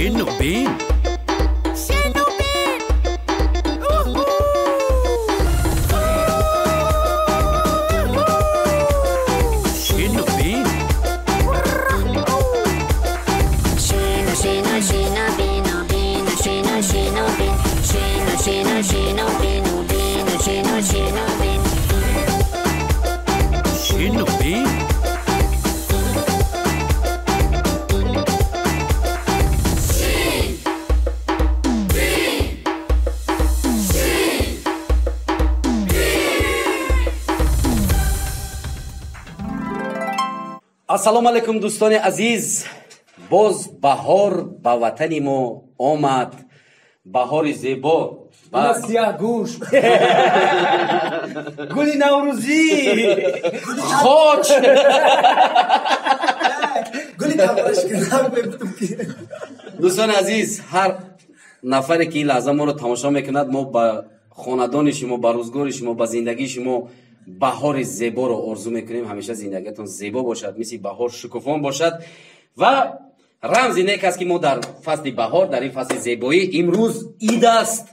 Шинубин. Шинубин. Шинубин. Шину, шину, шину, бину, бину, шину, шину, бин. Шину, шину, шину, бину, бину, шину, шину, бин. Шинубин. Ассалому алайкум, дӯстони азиз. Боз баҳор ба ватани мо омад. Баҳори зебо. Сиёҳгӯш, гули наврӯзӣ, хоч. Дӯстони азиз, ҳар нафаре ки ин лаҳза моро тамошо мекунад, мо ба хонадони шумо, ба рӯзгори шумо, ба зиндагии шумо баҳори зеборо орзу мекунем. Ҳамеша зиндагиатон зебо бошад, мисли баҳор шукуфон бошад. Ва рамзи нек аст, ки мо дар фасли баҳор, дар ин фасли зебоӣ, имрӯз ид аст,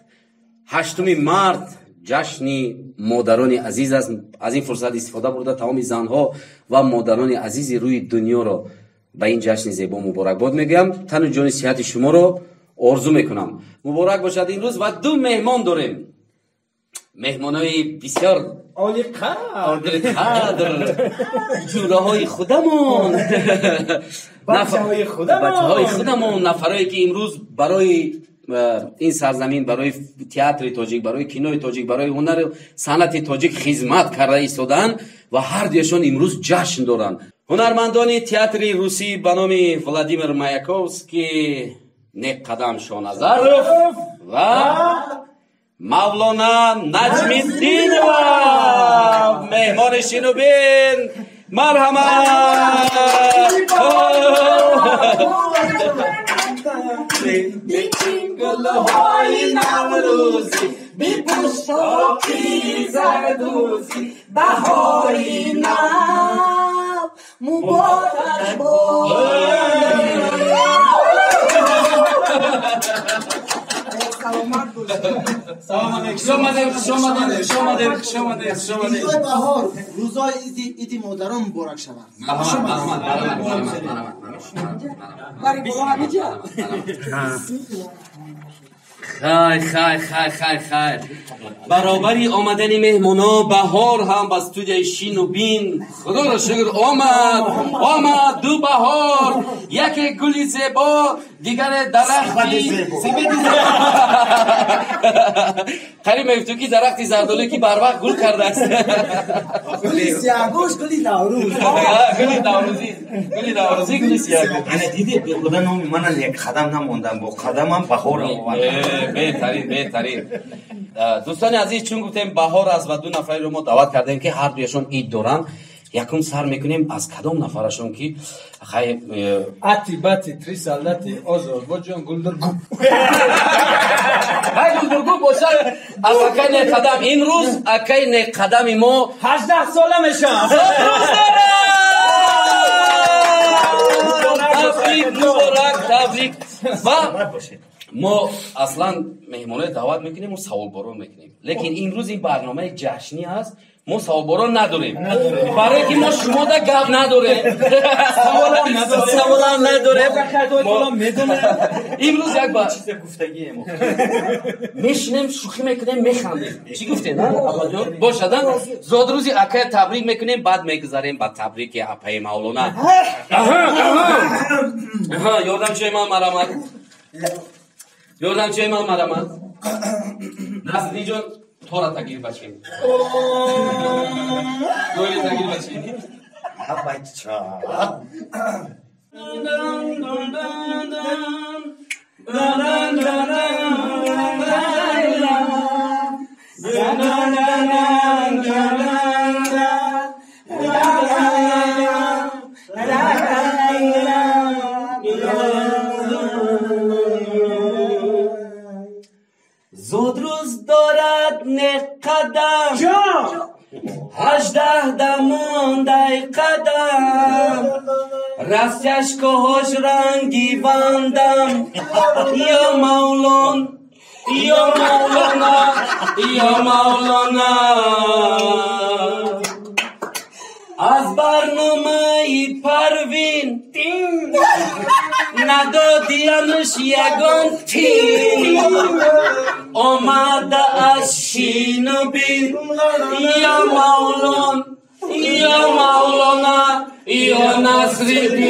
8 март, ҷашни модарони азиз аст. Аз ин фурсат истифода бурда, тамоми занҳо ва модарони азизи рӯи дунёро ба ин ҷашни зебо муборакбод мегӯям. Тану ҷони сиҳати шуморо орзу мекунам. Муборак бошад имрӯз. Ва ду меҳмон дорем, меҳмонои бисёр олиқадр, ҷураҳои худамон, бачаҳои худамон, нафарое ки имрӯз барои ин сарзамин, барои театри тоҷик, барои кинои тоҷик, барои ҳунару санъати тоҷик хизмат карда истодаанд ва ҳар дуяшон имрӯз ҷашн доранд. Ҳунармандони театри русӣ ба номи Владимир Маяковский, Неққадам Шоназаров ва Мавлона Наҷмиддинова, меҳмони Шинубин. Марҳамат. Гулҳои наврӯзӣ, бипӯш тоқи зардӯзӣ, баҳори нав муборак бод. Саломат бошед. Салом алейкум. Хуш омадед, хуш омадед, хуш омадед, хуш омадед, хуш омадед. Рӯзои баҳор, рӯзои иди модарон муборак шавад. Марҳамат, марҳамат, марҳамат, марҳамат. Бари боло ҳамиҷа. Хай, хай, хай, хай, хай. Баробари омадани меҳмоно, баҳор ҳам ба студияи Шинубин, худоро шукр, омад. Омад ду баҳор. Яке гули зебо, дигаре дарахти қариб мегуфтем, ки дарахти зардолӣ, ки барвақт гул кардааст. Гули сиёҳгӯш, гули наврӯз. Гули наврӯзӣ, гули наврӯзӣ, гули сиёҳгӯш. Ана дидед, бехуда номи мана як қадам намондам, бо қадамам баҳорам овардам. Беҳтарин, беҳтарин. Дӯстони азиз, чун гуфтем баҳор аст ва ду нафареро мо даъват кардем, ки ҳар дуяшон ид доранд, якум сар мекунем аз кадом нафарашон ки хай Ати бати три солдати Озарбойҷон гулдургуб. Хай, гулдургуб бошад аз акай Неқадам. Имрӯз акай Неқадами мо 18 сола мешавам. Табрик, муборак, табрик. Ва мо аслан меҳмонои даъват мекунем ва саволборон мекунем, лекин имрӯз ин барномаи ҷашнӣ аст, мо саволборон надорем, барое ки мо шумода гап надорем, саволам надорем. Имрӯз як ба мешинем, шӯхӣ мекунем, механдем. Чӣ гуфтем, абаҷон? Бошадан зодрӯзи акая табрик мекунем, баъд мегузарем ба табрики апаи Мавлона. Ёрдамчиои ман, марамат, ёрдамчиои ман, марамат. Насриҷон, тора тагир бачем, голи тагир бачем. Бача. Зодрӯз дорад Неққадам, 18 дамондай қадам. Растяжкаҳош ранги бандам, ё Мавлон, ё Мавлона, ё Мавлона. Аз барномаи Парвин надодиянаш ягон тин, омада аз шину бин, ё Мавлон, ё Мавлона, ё Насриддин.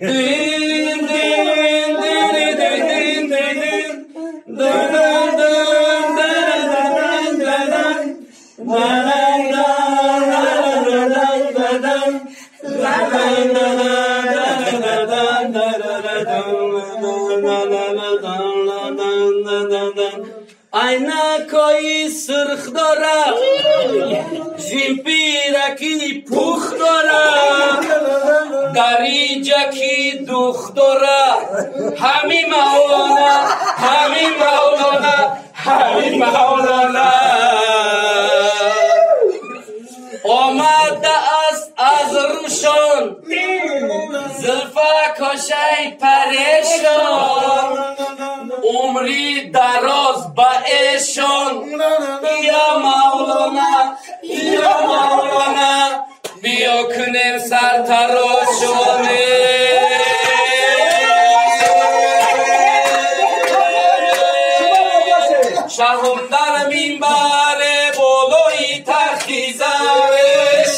Дин, дин, дин, дин, дин, дин, дин, дин, дин, дин, дин. Айнакҳои сурх дорад, жимпираки пух дорад, дариҷаки дух дорад. Ҳами Мавлона, ҳами Мавлона, ҳами Мавлона. Омада аст аз Рӯшон, зулфакошай парешон, умри дароз ба эшон, ё Мавлона, ё Мавлона, биё кунем сартарошоне. Шаҳм дар минбаре болои тахти заре,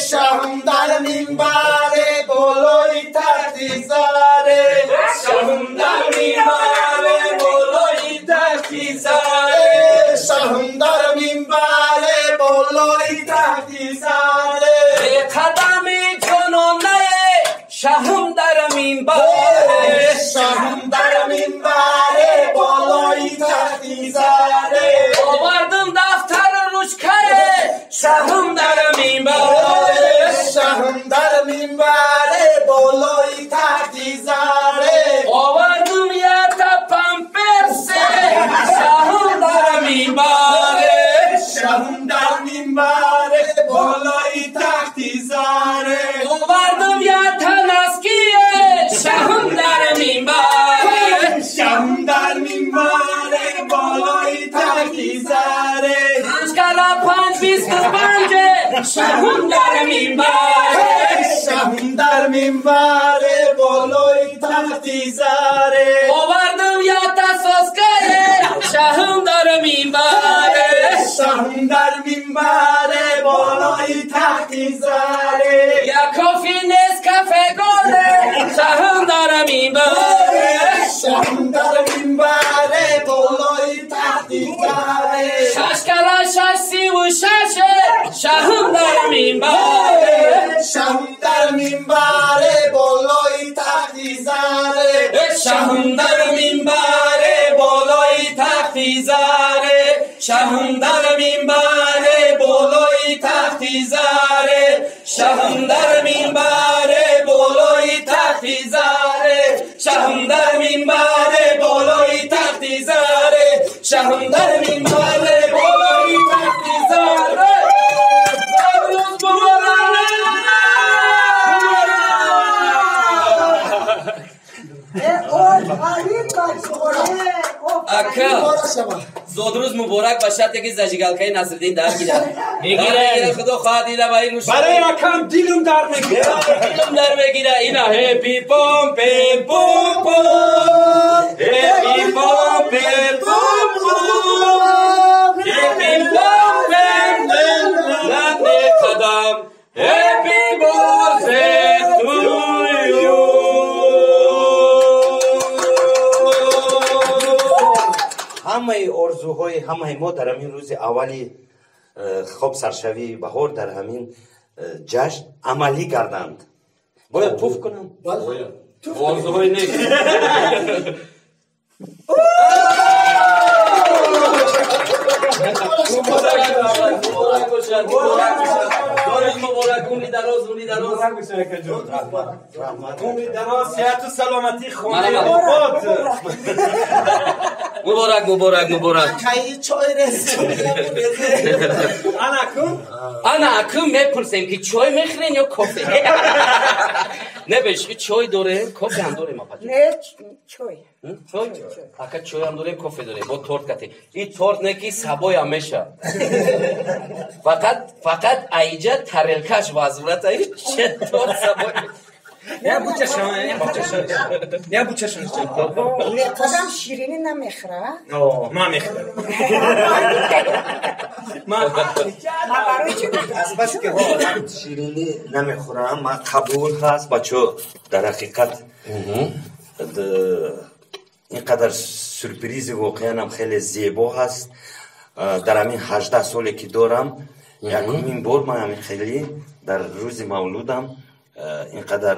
шаҳм дар минбаре болои тахти заре, шаҳм дар минбаре болои тахти заре, шаҳм дар минбаре болои тахти заре. Қадами ҷононае, шаҳм дар минбаре, шаҳм дар минбаре болои тахти заре. Овардам дафтару ручкае, шаҳм дар минбаре, шаҳм дар минбаре болои тахти заре. Овардам якта памперсе, шаҳм дар минбаре, шаҳм дар минбаре болои тахти заре. Овардам якта наские, шаҳм дар минбаре, шаҳм дар минбаре болои тахти заре. Панҷ кара панҷ 25, шаҳм дар минбаре, шаҳм дар минбаре болои тахти заре. Овардам якта соскае, шаҳм дар минбаре, шаҳм дар минбаре болои тахти заре. Як кофи Нескафе Голде, шаҳм дар минбаре, шаҳм дар минбаре болои тахти заре. Шаш кара шаш 36, шаҳм дар минбаре, шаҳм дар минбаре болои тахти заре, шаҳм дар минбаре болои тахти заре, шаҳм дар минбаре болои тахти заре, шаҳм дар минбаре болои тахти заре, шаҳм дар минбаре болои тахти заре, шаҳм дар минбаре болои тахти заре. Рӯз муборак! Ака, зодрӯз муборак ба шарте ки зажигалкаи Насриддин дар гирад. Мегирад, худо хоҳад дида ба ин рӯш. Барои акам дилум дар мегирад. Дилум дар мегирад. Ина ҳепи пом пем пом пом. Ҳепи пом пем пом пом. Ҳепи пом пем пем лане қадам. Happy birthday to you. Ҳамаи орзуҳои ҳамаи мо дар ҳамин рӯзи аввали хоб саршавии баҳор дар ҳамин ҷашн амалӣ гарданд. Бояд пуф кунам? Орзуҳои нек. Муборак бошад, муборак бошад. Дорӯз муборак, умри дароз, умри дароз. Муборак бошад, акаҷон. Умри дароз, сиҳату саломатӣ, хонаи Марҳамат. обод. Муборак, муборак, муборак. Чой Ана акун мепурсем ки чой мехӯрен ё кофе? Не беш, чой дорем, кофе ҳам дорем апаҷон. Не, чой. Чой? Ака чой ҳам дорем, кофе дорем. Бо торт кате. И торт не ки сабоям меша. Фақат айҷа тарелкаш вазврата че торт сабой. Я бучашон, я бучашон. Я бучашон. Не, қадам ширинӣ намехӯра. О, ман мехӯрам. Ман барои чӣ Аз бас ки ман ширинӣ намехӯрам, ман қабул ҳаст, бачо, дар ҳақиқат ин қадар сюрпризи воқеанам хеле зебо ҳаст. Дар ҳамин 18 соле ки дорам, якумин бор ман ҳамин хеле дар рӯзи мавлудам ин қадар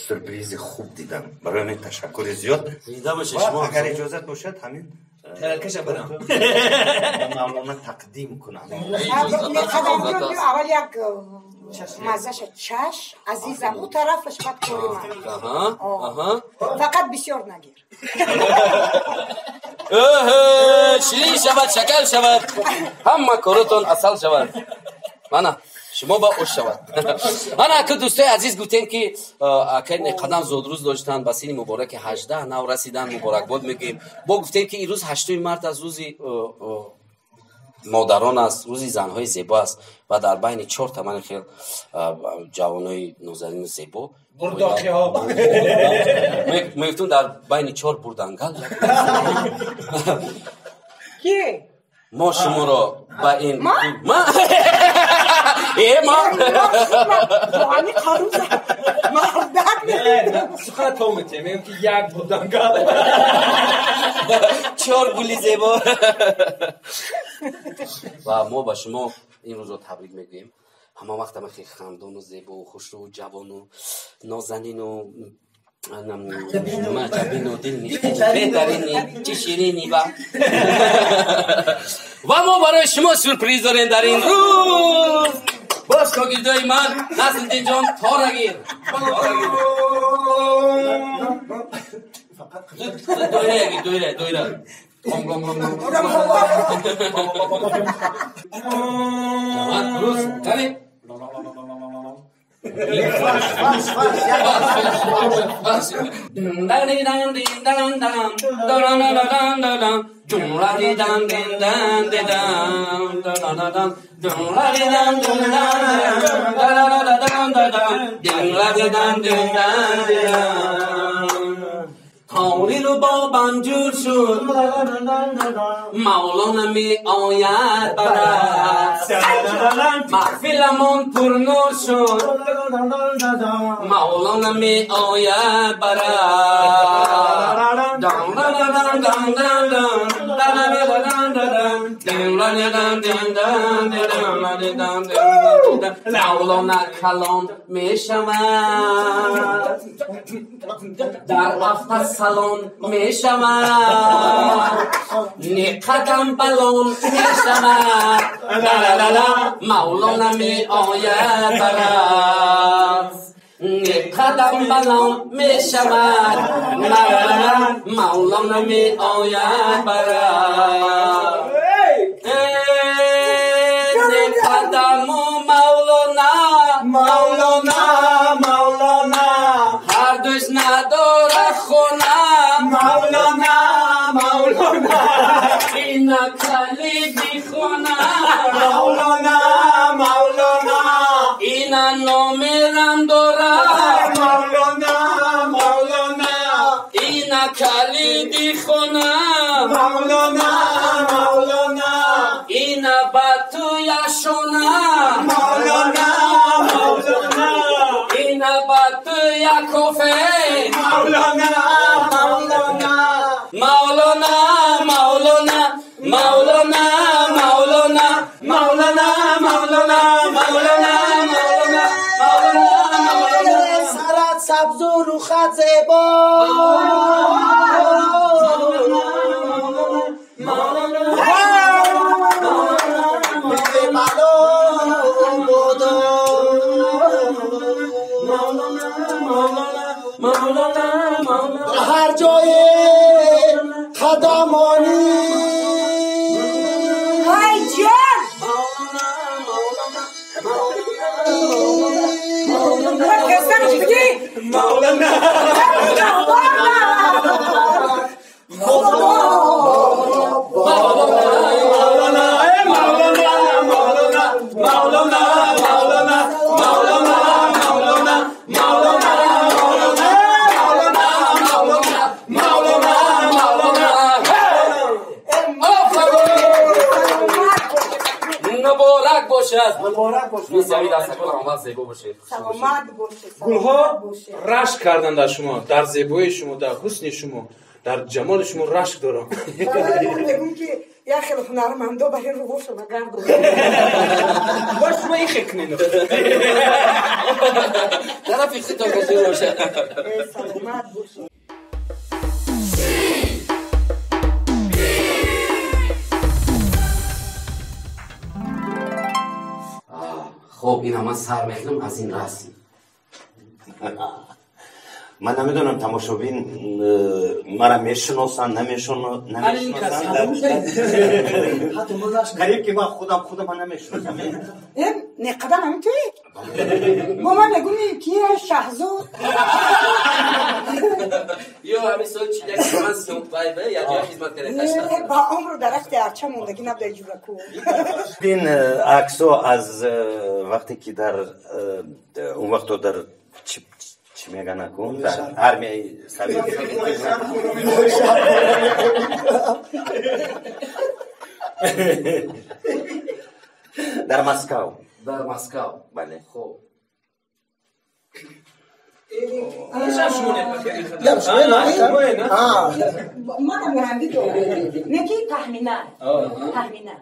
сюрпризи хуб дидам. Барои ҳамин ташаккури зиёд. Зинда бошед шумо. Агар иҷозат бошад, ҳамин Тарелкаша барам. ба Мавлона тақдим кунам. Не, қадам ҷон, аввал як маззаша чаш, азизам, ӯ тарафаш бад кори ман. Аҳа. Фақат бисёр нагир. Ширин шавад, шакар шавад, ҳама коротон асал шавад. Мана шумо ба ош шавад. Мана ака дӯстои азиз, гуфтем ки ака қадам зодрӯз доштанд, ба синни мубораки 18 нав расиданд, муборакбод мегӯем. Бо гуфтем ки ирӯз 8 март аз рӯзи модарон аст, рӯзи занҳои зебо аст ва дар байни чор тамани хел ҷавонои нозанину зебо Бурдоқиҳо. Мегуфтум дар байни чор бурдангал Ки? Мо шуморо ба ин Ма? Ма? Э, ма? Ҳами қаруза. Мардак. Не, сухан то метем, мегӯям ки як бурдангал. Чор гули зебо. Ва мо ба шумо ин рӯзро табрик мегӯем. Ҳама вақт ама хеле хандону зебову хушрӯу ҷавону нозанину маҷабину дилнишину беҳтарини чӣ ширини ва мо барои шумо сюрприз дорем дар ин рӯз. Боз шогирдои ман Насриддинҷон, торагир. Доира ягир, доира, доира. Гом, гом, гом, гом. Рӯз, кани? Тори ру бобам ҷур шуд, Мавлона меояд барад, маҳфиламон пурнур шуд, Мавлона меояд барад. Мавлона калон мешавад, дар автосалон мешавад, неқадам балон мешавад. Мавлона меояд барад, неқадам балон мешавад, Мавлона меояд барад. Неқадаму Мавлона, Мавлона, Мавлона, ҳардуш надорад хона. Мавлона, Мавлона, ина калиди хона. Мавлона, Мавлона, ина номерам дорад. Мавлона, Мавлона, ина калиди хона. Мавлона, Мавлона, ина ба туя шона. Мавлона, Мавлона, ина ба туя кофе. Мавлона, Мавлона, Мавлона, Мавлона, Мавлона, Мавлона, Мавлона, Мавлона, Мавлона, Мавлона, Мавлона. Сарат сабзу рухат зебо. Ҳар ҷое Қадамони Вай ҷон! Касанш бигӣ! Мавлана! Муборак бошад. Муборак бошад. Саломат бошед. Гулҳо рашк карданд дар шумо, дар зебоии шумо, дар ҳусни шумо, дар ҷамоли шумо рашк дорам. Мегӯм ки як хеле ҳунармандо бар ин рӯҳошона гардонанд. Бош шумо ин хел кунед. Тарафи худтон кашида бошад. Саломат бошед. Хоб, ина ман сар мекунам аз ин расм. Ман намедонам тамошобин мара мешиносанд, намешиносанд. Қариб ки ман худам намешиносам. Не қадам ҳамин туи? Бо ман мегӯм ки Шаҳзод. Ё ҳамин сол чи як ман сумпайбе я ҷои хизмат кардем. Ба умру дарахти арча мондагӣ набуда ҷураку. Ин аксо аз вақте ки дар он вақто дар чӣ мегӯянд акун дар армияи Совет дар Москав. Дар Москав. Бале. Хоб. Манам гаранди дорам. Не ки Таҳмина. Таҳмина.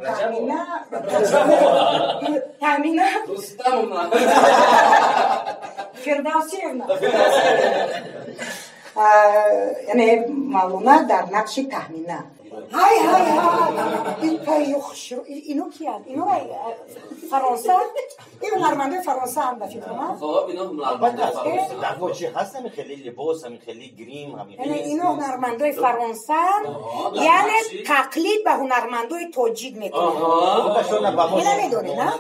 Таҳмина. Таҳмина. Рустамовна. Фирдавсиевна. Яъне Мавлона дар нақши Таҳмина. Ҳай ҳай ҳай. Ин пайю хушрӯ. Ино киянд? Ино Фаронса? Ин ҳунармандои Фаронсаанд ба фикр ман. Хоб, ино ҳунармандои Фаронса. Даъво чи ҳаст? Ҳами хеле либос, ҳами хеле грим, ҳами Яъне ино ҳунармандои Фаронсаанд, яъне тақлид ба ҳунармандои тоҷик мекунанд. Ина медонед, на?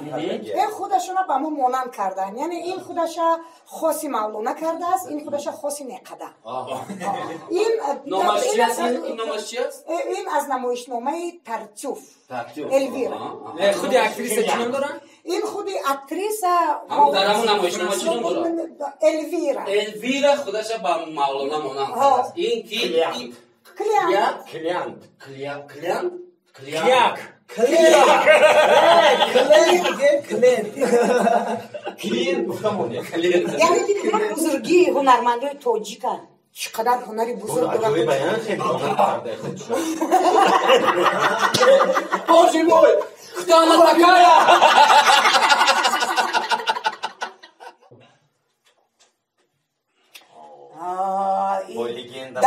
Ин худашона ба мо монанд карданд. Яъне ин худаша хоси Мавлона кардааст, ин худаша хоси Неқада. Ин номаш чи аст? Ин номаш чи аст? Ин аз намоишномаи Тартюф. Элвира. Худи актриса чӣ ном дорад? Ин худи актриса дар ҳамон намоишнома чӣ ном дорад? Элвира. Элвира худаша ба Мавлона монанд кардааст. Ин ки? Клиант. Клиант. Клиант? Клияк. Клиент. Клиент гуфта монед. Яъне ки бузургии ҳунармандои тоҷика чӣ қадар ҳунари бузург дорад. Боже мой! Кто она такая?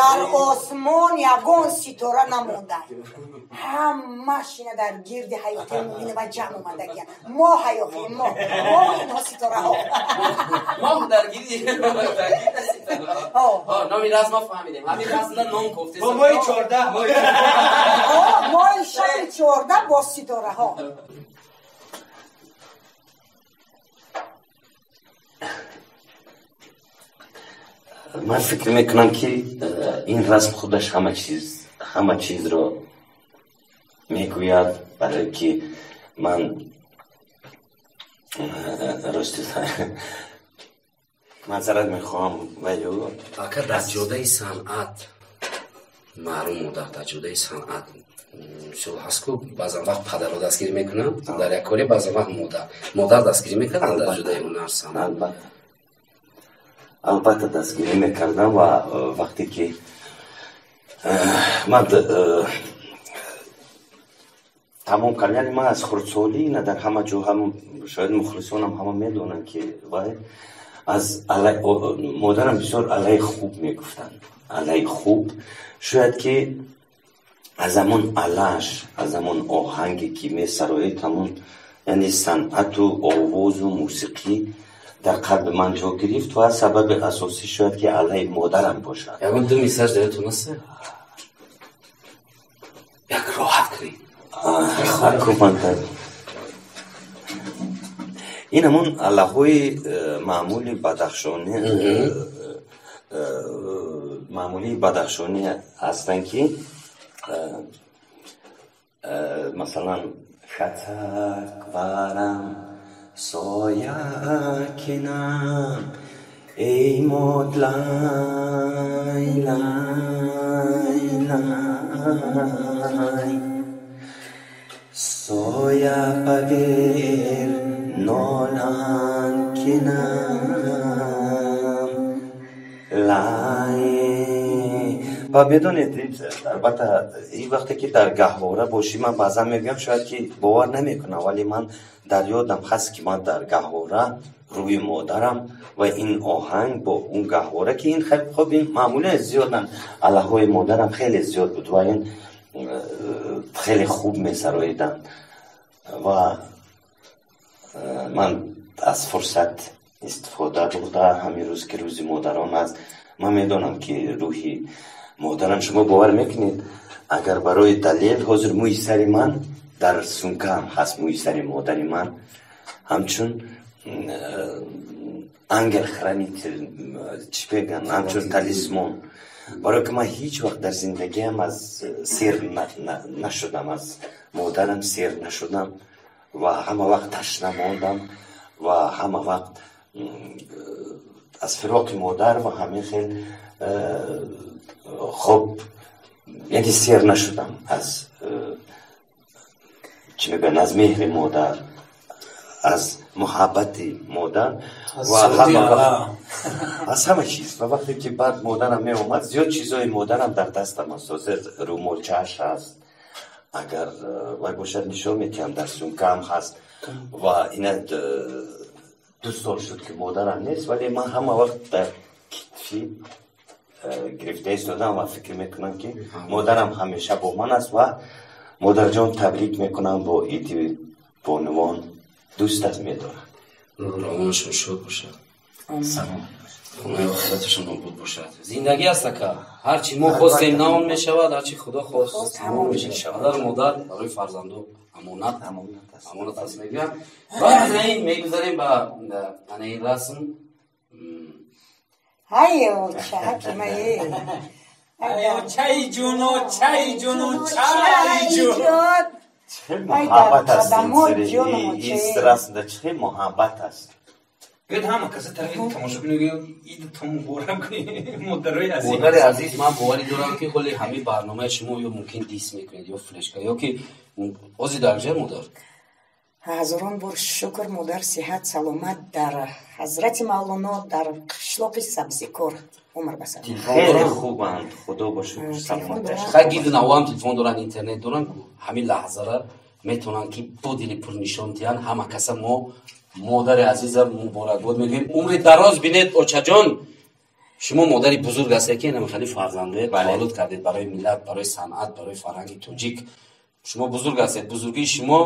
Дар осмон ягон ситора намонда. Ҳамаш ина дар гирди ҳаёти муъминова ҷамъ омадагия. Мо ҳаёти мо, мо инҳо ситораҳо. Моҳ дар гирди ситораҳо. Номи расм мо фаҳмидем. Ҳамин расмда ном кофтест. Моҳи 14. Моҳи шаби 14 бо ситораҳо. Ман фикр мекунам ки ин расм худаш ҳама чизро мегӯяд, барое ки ман рости маъзарат мехоҳам вале ака дар ҷодаи санъат маълум модар дар ҷодаи санъат мисол ҳаст ку баъзан вақт падарро дастгирӣ мекунанд дар як коре, баъзан вақт модар дастгирӣ мекарданд дар ҷодаи ҳунар санъат. Албатта дастгирӣ мекардам ва вақте ки ман тамом кардам, яъне ман аз хурдсолӣ ина дар ҳама ҷо ҳам шояд мухлисонам ҳама медонанд ки вай аз модарам бисёр алайи хуб мегуфтанд. Алайи хуб шояд ки аз ҳамон алаш, аз ҳамон оҳанге ки месароид, ҳамон яъне санъату овозу мусиқӣ дар қалби ман ҷо гирифт ва сабаби асосӣ шояд ки алайи модарам бошад. Ягон ду мисаж дар ёдтон аст? Ин ҳамон аллаҳои маъмули бадахшонӣ, маъмулии бадахшонӣ ҳастанд, ки масалан хатак варам соя кинам эй мод лай лай лай соя павер нолан кинам лай. Ва медонед, албатта, ин вақте ки дар гаҳвора бошӣ, ман баъзан мегӯям, шояд ки бовар намекунам, вале ман дар ёдам ҳаст, ки ман дар гаҳвора рӯи модарам ва ин оҳанг бо он гаҳвора, ки ин хоб, ин маъмулия зиёданд, аллаҳои модарам хеле зиёд буд ва ин хеле хуб месароиданд ва ман аз фурсат истифода бурда, ҳамин рӯз ки рӯзи модарон аст, ман медонам, ки рӯҳи модарам, шумо бовар мекунед, агар барои далел, ҳозир мӯи сари ман дар сумкаам ҳаст, мӯи сари модари ман ҳамчун ангел хранитель, чӣ мегӯянд, ҳамчун талисмон, барое ки ман ҳеҷ вақт дар зиндагиам аз сер нашудам, аз модарам сер нашудам ва ҳама вақт ташна мондам ва ҳама вақт аз фироқи модар ва ҳамин хел хоб, яъне сер нашудам аз, чӣ мегӯянд, аз меҳри модар, аз муҳаббати модар ва аз ҳама чиз. Ва вақте ки баъд модарам меомад, зиёд чизҳои модарам дар дастам аст, ҳозир рӯмолчааш ҳаст, агар вай бошад, нишон медиҳам, дар сумкаам ҳаст. Ва ина 2 сол шуд, ки модарам нест, вале ман ҳама вақт дар китфи гирифта истодам ва фикр мекунам, ки модарам ҳамеша бо ман аст. Ва модарҷон, табрик мекунам бо иди бонувон, дӯстат медорам. Равонашон шод бошад, хонаи охираташон обод бошад. Зиндагӣ аст, ака, ҳарчи мо хостем, на он мешавад, ҳарчи Худо хост, ҳамон мешавад. Падару модар барои фарзандо амонат амонат аст, мегӯям. Ва ана ин мегузарем ба ана ин расм. Чай ҷуно, чай ҷуно, чай ҷун. Чӣ муҳаббат аст ин расмда, чӣ муҳаббат аст! Биёд, ҳама каса тарафи тамошобино идатон муборак, модарои азиз. Модари азиз, ман боварӣ дорам, ки ҳоли ҳамин барномаи шумо ё мумкин дис мекунед, ё флешка, ё ки ози дар ҷа модар. Ҳазорон бор шукр, модар сиҳат саломат, дар ҳазрати Мавлоно, дар қишлоқи Сабзикор умр ба сар. Хеле хубанд, Худо ба шукр, саломаташ. Хай, гирди навоам телефон доранд, интернет доранд, ҳамин лаҳзара метавонанд, ки бо дили пур нишон диҳанд ҳама каса. Мо модари азиза муборакбод мегӯем, умри дароз бинед. Очаҷон, шумо модари бузург ҳастед, ки инам хеле фарзандое таваллуд кардед барои миллат, барои санъат, барои фарҳанги тоҷик. Шумо бузург ҳастед, бузургии шумо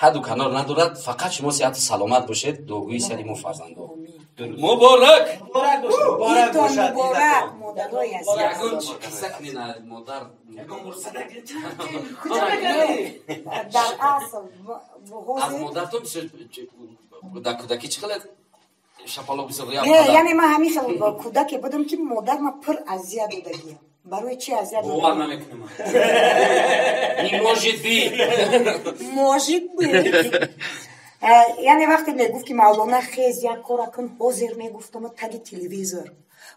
ҳадду канор надорад. Фақат шумо сиҳату саломат бошед, дуогӯи сари мо фарзандо. Муборак! Муборак, модарои азиз. Ягон қисса кунед, модар. Дар асл аз модартон бисёр дар кӯдакӣ чӣ хеле шапалоқ бисёр? Яъне ман ҳамин хел кӯдаке будам, ки модар ма пур азият додагиям. Барои чи азият? Бовар намекунам. Не может быть! Может быть. Яъне вақте мегуфт, ки Мавлона, хез, як кора кун, ҳозир мегуфтам, таги телевизор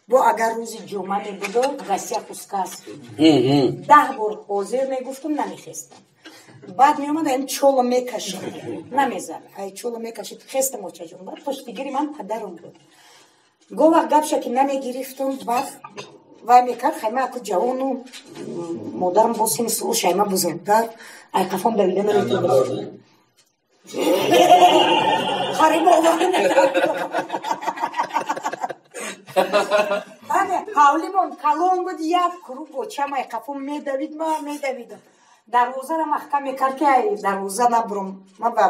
бо, агар рӯзи ҷумъа мебудо, гостях у сказки, 10 бор ҳозир мегуфтам, намехестам. Баъд меомад, ин чоло мекашид, намезад, ай чоло мекашид, хестам, очаҷон. Баъд пуштигири ман падарам буд. Го вақт гапша ки намегирифтам, баъд вай мекард, хайма аку ҷавону, модарам бо сини суол шайма бузургтар, ай қафом давида наметавонист. Қариб овар мекард. Ҳавлимон калон буд, як круг очам ай қафом медавид, ма медавидам. Дарвозаро маҳкам мекард, ки ай дарвоза набурам. Ма ба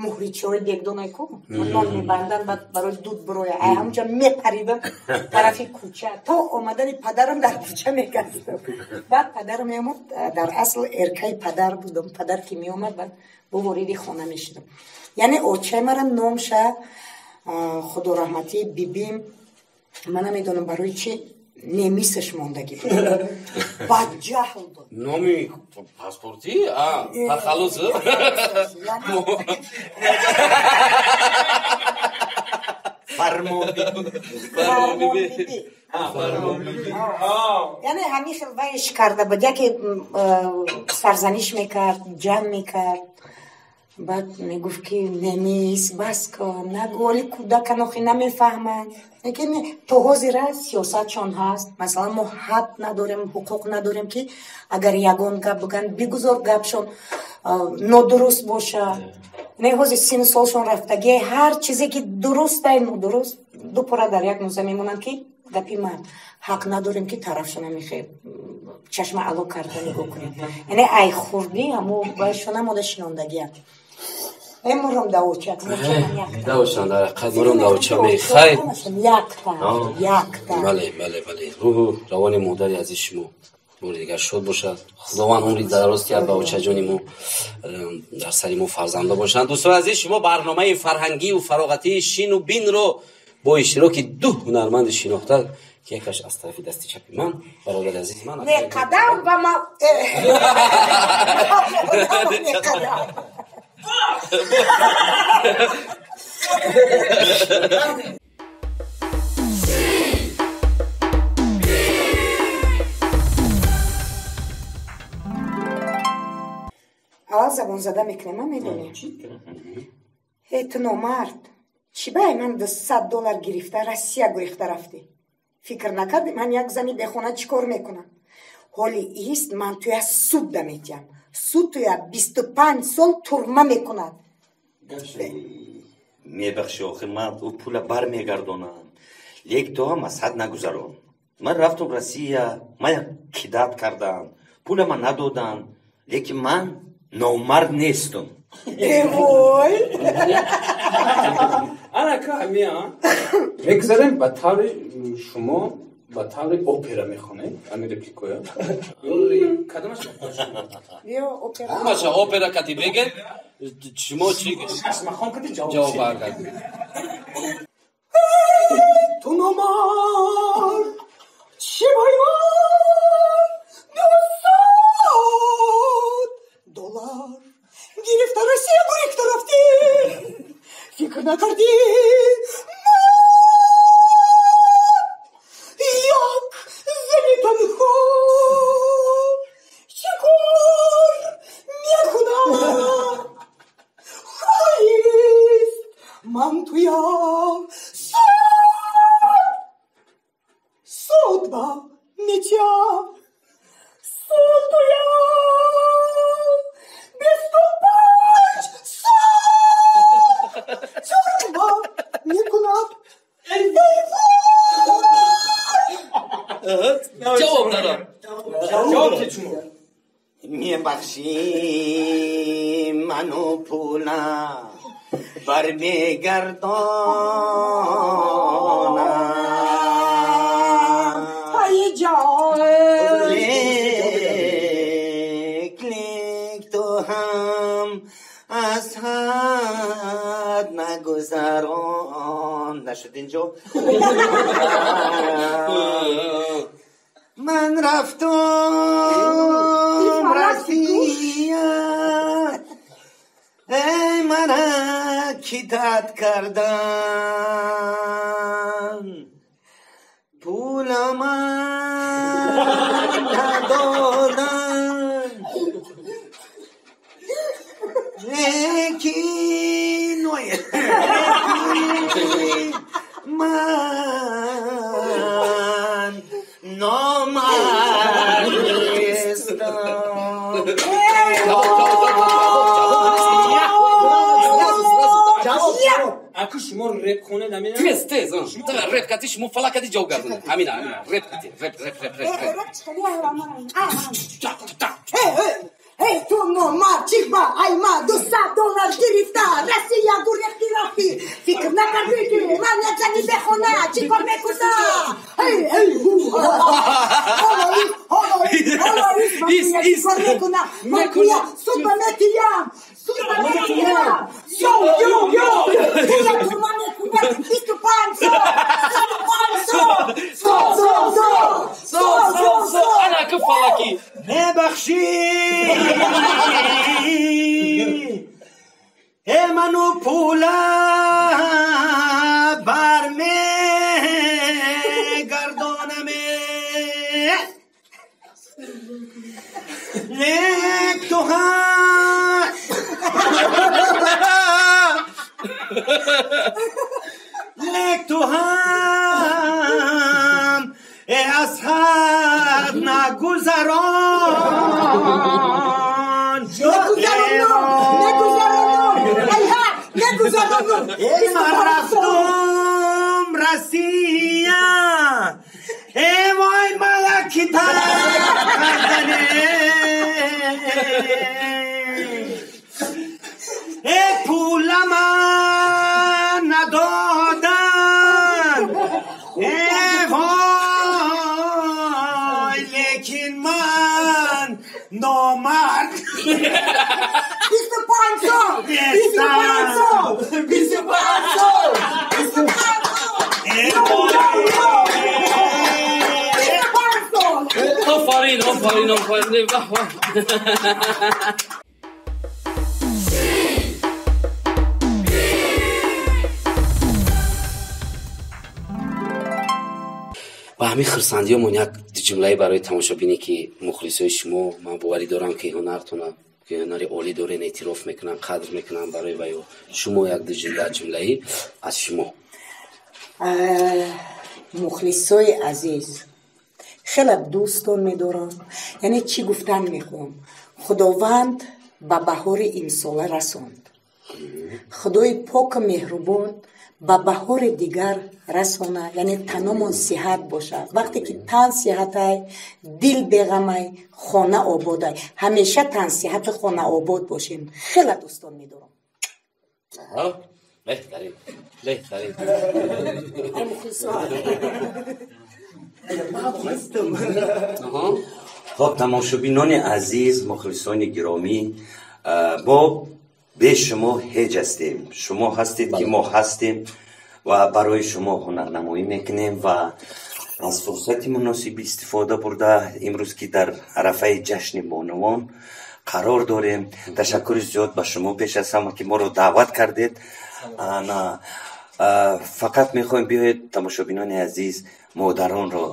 муҳричиҳои бегдонай ку нон мебандан, баъд барои дуд буроя, ай ҳамҷа мепаридам тарафи кӯча. То омадани падарам дар кӯча мегаштам. Баъд падарам меомад, дар асл эркаи падар будам. Падар ки меомад, баъд бо вориди хона мешудам. Яъне очаи мара номша, худо раҳматӣ, бибим, ман намедонам барои чи немисаш мондагӣ буд, баҷаҳл буд. Номи паспортӣ, тахаллус. Фармонбибӣ. Яъне ҳамин хел вайш карда буд, яке сарзаниш мекард, ҷамъ мекард. Баъд мегуфт, ки немис, бас кун, нагӯ, оли кӯдакан, охи намефаҳманд. Лекин то ҳозира сиёсатшон ҳаст. Масалан, мо ҳад надорем, ҳуқуқ надорем, ки агар ягон гап бигӯянд, бигузор гапшон нодуруст бошад. Не, ҳозир сину солшон рафтагӣ, ҳар чизе ки дурустай, нодуруст, ду пора дар як нуза мемонанд, ки гапи ман ҳақ надорем, ки тарафшона мехе чашма ало карда нигоҳ кунем. Яъне ай хурдӣ ҳамо вайшона мода шинондагиам. Мурам давоча. Давоча, дар ҳақиқат мурам давоча. Мехайр. Якта, якта. Бале, бале, бале. Рӯҳу равони модари азизи шумо бори дигар шод бошад. Худованд умри дароз диҳад ба очаҷони мо, дар сари мо фарзандо бошанд. Дӯстони азиз, шумо барномаи фарҳангию фароғатии Шину бинро бо иштироки ду ҳунарманди шинохта, ки якаш аз тарафи дасти чапи ман, бародари азизи ман, Не қадам ва ма не қадам. Аввал забонзада мекунем, ма медонем. Э, ту номард, чӣ бай ман 200 доллар гирифта, Россия гурехта рафтӣ? Фикр накардӣ, ман як зани бехона чӣ кор мекунам? Ҳоли ист ман туя суд да метиҳам, суд туя 25 сол турма мекунад. Мебахши, охир ман ӯ пула бармегардонам, лек то ҳам аз ҳад нагузарон. Ман рафтам Россия, ман кидать кардам, пула ман надодам, лекин ман номард нестам. Эвой! Ана ка ҳамия мегузарем, ба таври шумо, ба таври опера мехонед ҳамин репликоя. Кадомаш? Биё, опера. Ҳамаша опера кати бегед, шумо чӣ Чашмахон кади ҷавоб. Ҷавоб баргардед. Ту номард, чӣ бай ман 200 доллар гирифта, Россия гурехта рафтӣ? Фикр накардӣ, ман як зани танҳо чӣ кор мекунам? Хоист ман туя суд ба метиҳам, суд туя 25 сол тюрьма мекунад. Ҷавоб дадам. Ҷавоб ки шумо. Мебахши, ману пула бармегардонам. Ай ҷон! Лек, лек, ту ҳам аз ҳад нагузарон. Нашуд инҷо. Ман рафтам Россия, эй, мана кидать кардан, пула ман надодан, лекин ой, лекин ман номард нестам. Аку шумо реп хонед ҳамина. Тез, тез, реп кати шумо фалакати ҷавоб гардонед. Ҳамина, ҳамина, реп кати, реп, реп, реп, реп, реп. Эй, ту номард, чӣ ба ай ма $200 гирифта, Россия гурехти рафтӣ. Фикр накардӣ, ки ман як зани бехона чӣ кор мекунам? Эй, эй, ҳу, ҳоло ис, ҳоло ис, ҳоло ис, ман чӣ кор мекунам? Ман пула суд ба метиям, суд ба метиям. Йо, йо, йо, пула турма мекунам, 25 сол, 25 сол, сол, сол, сол, сол, сол, сол. Ана ку фалакӣ. Мебахшӣ, э ману пула бармегардонаме, лек ту ҳам, лек ту ҳам э аз ҳад нагузарон. Нагузаронам, нагузаронам, айҳа, нагузаронам. Эй ман рафтум Россия, эй вой малаки кардане, эй пулама надодан, эй вой, лекин ман номард. 25 сол, 25 сол, 25 сол, 25 сол. Йо, йо, йо. 25 сол. Офарин, офарин, офарин. Ваҳ, ваҳ. Ба ҳамин хурсандиёмон як ҷумлае барои тамошобине, ки мухлисои шумо, ман боварӣ дорам, ки ҳунартона, ки ҳунари олӣ дорен, эътироф мекунам, қадр мекунам барои ваё. Шумо як ду ҷумлаи аз шумо. Мухлисои азиз, хеле дӯстон медорам. Яъне чӣ гуфтан мехоҳам? Худованд ба баҳори имсола расонд. Худои поку меҳрубон ба баҳори дигар расона, яъне таномон сиҳат бошад. Вақте ки тан сиҳатай, дил беғамай, хона ободай. Ҳамеша тан сиҳату хона обод бошем. Хеле дӯстон медорам. Беҳтарин, беҳтарин. Ай мухлисо. Хоб, тамошобинони азиз, мухлисони гиромӣ, мо бе шумо ҳеҷ ҳастем. Шумо ҳастед, ки мо ҳастем ва барои шумо ҳунарнамоӣ мекунем ва аз фурсати муносиб истифода бурда, имрӯз ки дар арафаи ҷашни бонувон қарор дорем, ташаккури зиёд ба шумо пеш аз ҳама, ки моро даъват кардед. Ана фақат мехоҳем, биёед, тамошобинони азиз, модаронро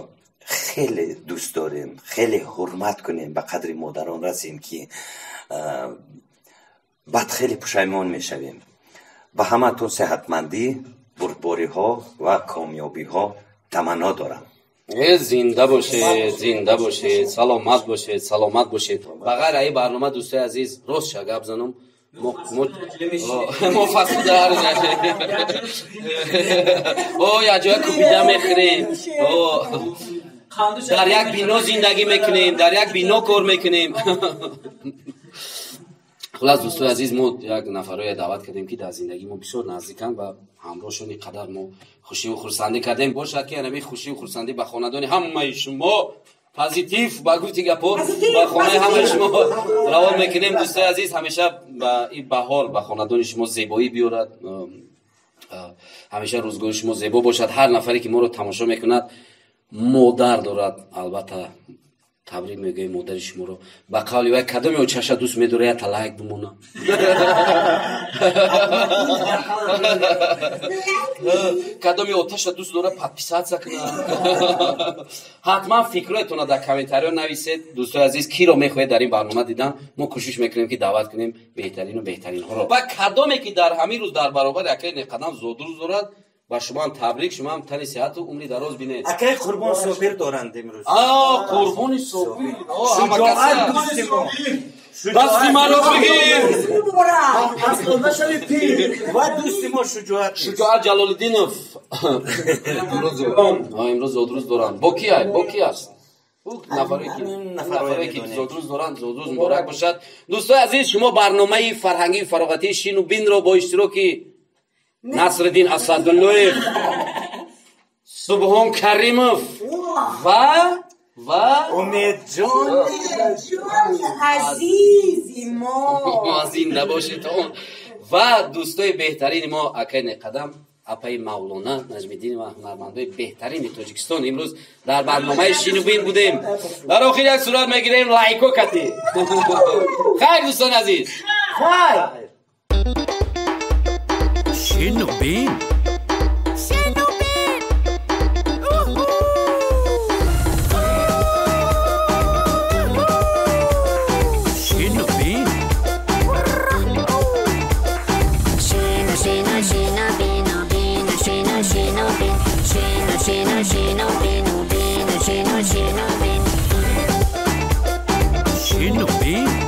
хеле дӯст дорем, хеле ҳурмат кунем, ба қадри модарон расем, ки баъд хеле пушаймон мешавем. Ба ҳаматон сеҳатмандӣ, бурдбориҳо ва комёбиҳо таманно дорам. Э, зинда бошед, зинда бошед, саломат бошед, саломат бошед. Ба ғайр аз ин барнома, дӯстои азиз, рост ша гап занам, мо фасудар о як ҷоя кубида мехӯрем, дар як бино зиндагӣ мекунем, дар як бино кор мекунем. Хулас, дӯстои азиз, мо як нафарое даъват кардем, ки дар зиндагии мо бисёр наздиканд ва ҳамроҳшон ин қадар мо хушиву хурсандӣ кардем. Бошад, ки анами хушиву хурсандӣ ба хонадони ҳамаи шумо, позитив ба гуфти гапо, ба хонаи ҳамаи шумо равон мекунем. Дӯстои азиз, ҳамеша ба ин баҳор ба хонадони шумо зебоӣ биёрад, ҳамеша рӯзгори шумо зебо бошад. Ҳар нафаре, ки моро тамошо мекунад, модар дорад, албатта табрик мегӯем модари шуморо. Ба қавли вай, кадоме очаша дӯст медора, якта лайк бимона. Кадоме оташа дӯст дора, подписаться куна. Ҳатман фикроятонро дар комментариё нависед. Дӯстои азиз, киро мехоҳед дар ин барнома дидан, мо кӯшиш мекунем, ки даъват кунем беҳтарину беҳтаринҳоро. Ва кадоме ки дар ҳамин рӯз дар баробари акаи Неқадам зодрӯз дорад, ба шумоам табрик, шумоам тани сиҳату умри дароз бинед. Акаи Қурбон Собир доранд имрӯз. А, Қурбони Собир. Шуҷоат дӯсти мо. Дасти маро бигир. Ва дӯсти мо Шуҷоат. Шуҷоат Ҷалолиддинов. Имрӯз зодрӯз доранд. Бо ки ай? Бо ки аст? Нафаре ки зодрӯз доранд, зодрӯз муборак бошад. Дӯстои азиз, шумо барномаи фарҳангии фароғатии Шину Бинро бо иштироки Насриддин Асадуллоев, Субҳон Каримов ва Умедҷон азизи мо зинда бошед ва дӯстои беҳтарини мо акай Неқадам, апаи Мавлона Наҷмиддин ва ҳунармандои беҳтарини Тоҷикистон имрӯз дар барномаи Шинубин будем. Дар охир як сурат мегирем лайко кати. Хайр, дӯстони азиз, хайр. Шинубин. Шинубин. Шинубин. Шину, шину, шину, бину, бину, шину, шину, бин. Шину, шину, шину, бину, бину, шину, шину, бин. Шинубин.